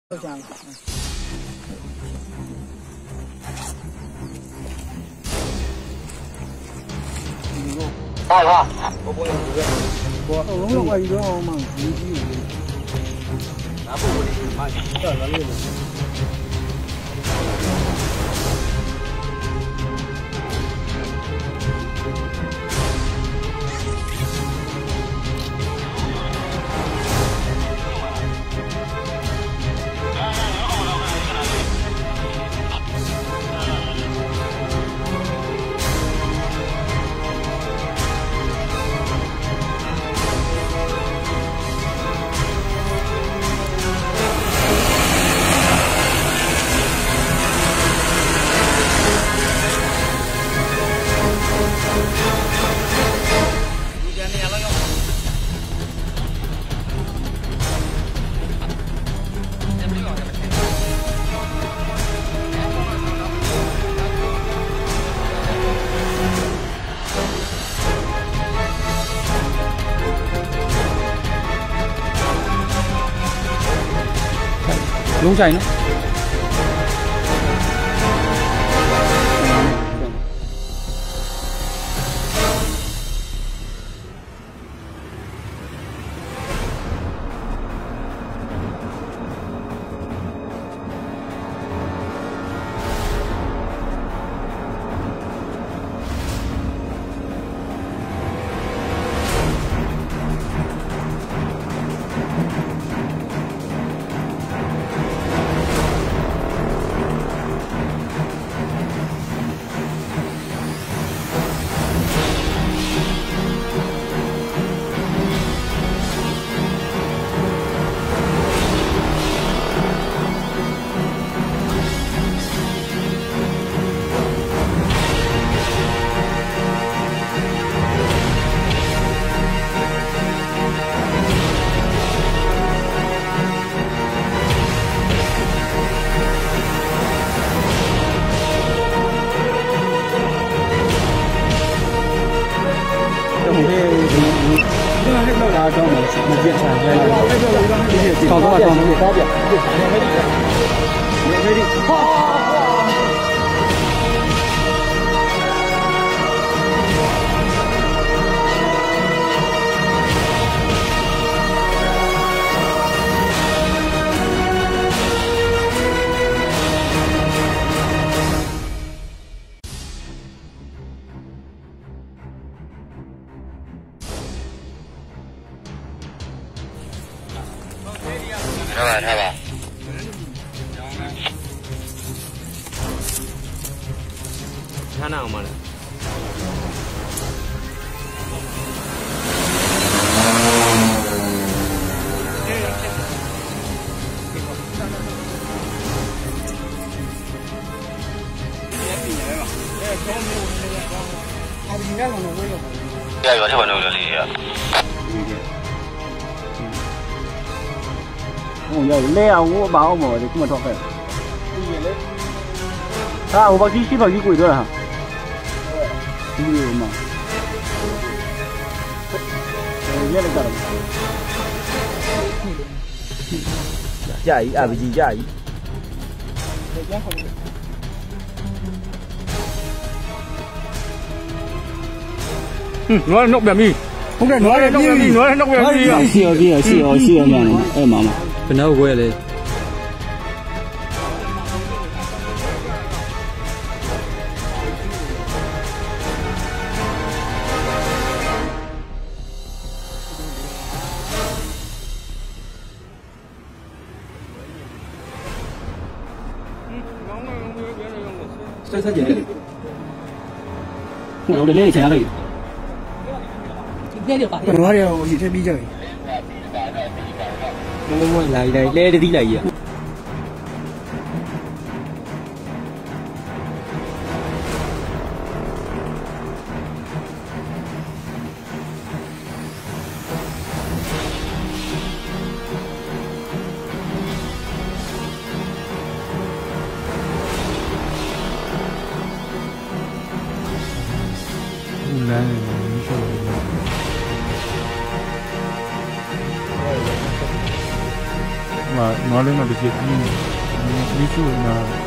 这样。大话。我我我一个嘛，你你。拿不我的，这哪里的？ လုံးကြိုင်နော် တော့မပြတ်ချင်ဘူးထောက်တော့ထောက်တော့ ပြနေမေဒီဟာ ထားပါထားပါ ထားနာအောင်မလား ရရွာထက်ပါတော့လေးရ ဟိုရောက်လဲအောင်ကိုဘာအောင်မော်ဒီခုမှတော့ခဲ့ဟာဟိုဘာကြီးရှိဘာကြီးကိုတော့ဟာဒီလိုမှာရက်လိုက်ကြတော့ ကြာကြီးအပကြီးကြာကြီး နွားနှုတ်ပြန်ပြီ ဟုတ်ကဲ့ နွားနှုတ်ပြန်ပြီနွားနှုတ်ပြန်ပြီ စီရောစီရောစီရောစီရောမြန်နေအဲ့မှာမှာ ဘယ်တော့ခွဲလဲ ဆက်ဆက်ကြတယ် ဟိုတော့လဲချင်ရလိုက် နွားတွေဟိုရှိထည့်ပြီးကြပြီ မမလာလိုက်လဲတတိလိုက်ကြီး လမ်းနေမရှိဘူး ဟိုန ငါလည်းငါတပြည့်အင်းမရှိဘူးနာ။